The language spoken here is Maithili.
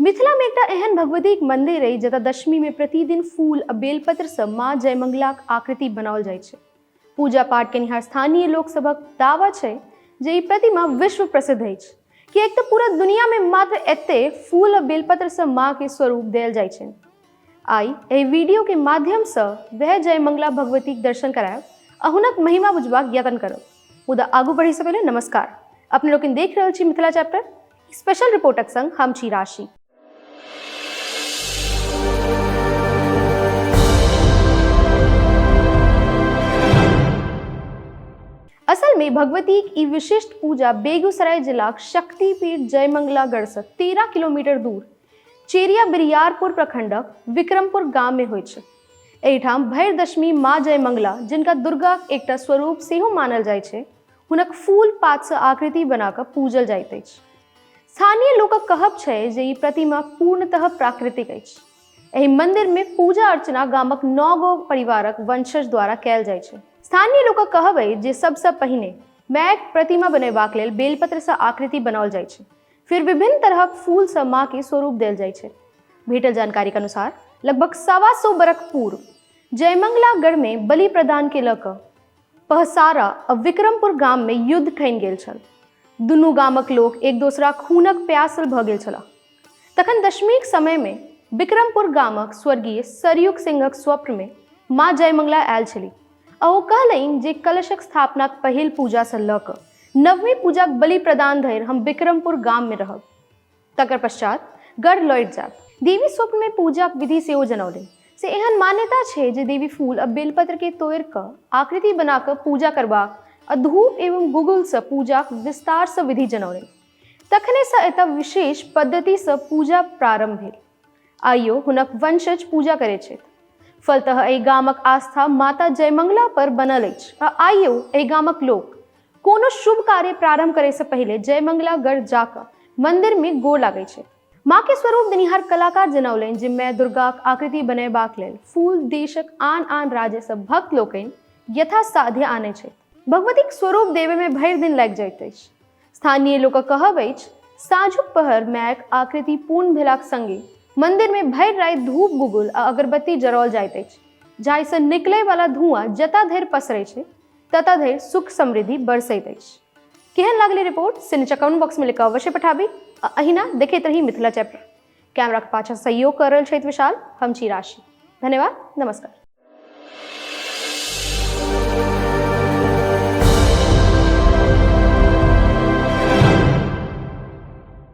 मिथिलामे एकटा एहन भगवतीक मंदिर अछि जतय दशमीमे प्रतिदिन फूल आ बेलपत्रसँ माँ जयमंगलाक आकृति बनाओल जाइत छै। पूजा पाठ केनिहार स्थानीय लोकसभक दावा छै जे ई प्रतिमा विश्व प्रसिद्ध अछि, किएक तऽ पूरा दुनियामे मात्र एतय फूल आ बेलपत्रसँ माँके स्वरूप देल जाइत छनि। आइ एहि वीडियोके माध्यमसँ वएह जयमंगला भगवतीक दर्शन करायब आ हुनक महिमा बुझबाक यत्न करब। मुदा आगू बढ़ैसँ पहिले नमस्कार। अपने लोकनि देख रहल छी मिथिला चैप्टर स्पेशल रिपोर्टक संग हम छी राशि। असल में भगवतीक ई विशिष्ट पूजा बेगूसराय जिलाक शक्तिपीठ जयमंगलागढ़ से 13 किलोमीटर दूर चेरिया बिरियारपुर प्रखंडक विक्रमपुर गाम में होइत छै। एहिठाम भरि दशमी माँ जयमंगला, जिनका दुर्गाक एकटा स्वरूप सेहो मानल जाइ छै, हुनक फूल पातसँ आकृति बना कऽ पूजल जाइत अछि। स्थानीय लोकक कहब छै जे ई प्रतिमा पूर्णतः प्राकृतिक अछि। एहि मंदिरमे पूजा अर्चना गामक 9 गो परिवारक वंशज द्वारा कयल जाइ छै। स्थानीय लोकक कहब अछि जे सबसँ पहिने मायक प्रतिमा बनेबाक लेल बेलपत्रसँ आकृति बनाओल जाइ छै। फिर विभिन्न तरहक फूलसँ माँके स्वरूप देल जाइ छै। भेटल जानकारीक अनुसार लगभग 125 बरख पूर्व जयमंगलागढ़मे बलि प्रदानके लऽ कऽ पहसारा आ विक्रमपुर गाममे युद्ध ठानि गेल छल। दुनू गामक लोक एक दोसराक खूनक प्यासल भऽ गेल छलाह। तखन दशमीक समयमे विक्रमपुर गामक स्वर्गीय सरयुग सिंहक स्वप्नमे माँ जयमंगला आयल छलीह आ ओ कहलनि जे कलशक स्थापनाक पहिल पूजासँ लऽ कऽ नवमी पूजाक बलि प्रदान धरि हम विक्रमपुर गाममे रहब। तकर पश्चात गढ़ लौटि जायब। देवी स्वप्नमे पूजाक विधि सेहो जनौलनि। से एहन मान्यता छै जे देवी फूल आ बेलपत्रके तोड़ि कऽ आकृति बना कऽ पूजा करबाक आ धूप एवं गुगुलसँ पूजाक विस्तारसँ विधि जनौलनि। तखनेसँ एतय विशेष पद्धतिसँ पूजा प्रारम्भ भेल। आइयो हुनक वंशज पूजा करैत छथि। फलतः एहि गामक आस्था माता जयमंगला पर बनल अछि आ आइयो एहि गामक लोक कोनो शुभ कार्य प्रारंभ करैसँ पहिले जयमंगलागढ़ जा कऽ मंदिरमे गोर लागैत छथि। माँ के स्वरूप देनिहार कलाकार जनौलनि जे माय दुर्गाक आकृति बनयबाक लेल फूल देशक आन-आन राज्यसँ भक्त लोकनि यथासाध्य आनैत छथि। भगवतीक स्वरूप देबयमे भरि दिन लागि जाइत अछि। स्थानीय लोकक कहब अछि, साँझुक पहर मायक आकृति पूर्ण भेलाक संगे मंदिरमे भरि राति धूप, गुगुल आ अगरबत्ती जराओल जाइत अछि, जाहिसँ निकलयवला धुआं जतय धरि पसरैत छै, ततय धरि सुख समृद्धि बरसैत अछि। केहन लागल ई रिपोर्ट से नीचा कमेंट बॉक्स में लिख कऽ अवश्य पठाबी आ अहिना देखैत रही मिथिला चैप्टर। कैमरा के पाछा सहयोग कऽ रहल छथि विशाल, हम छी राशि। धन्यवाद, नमस्कार।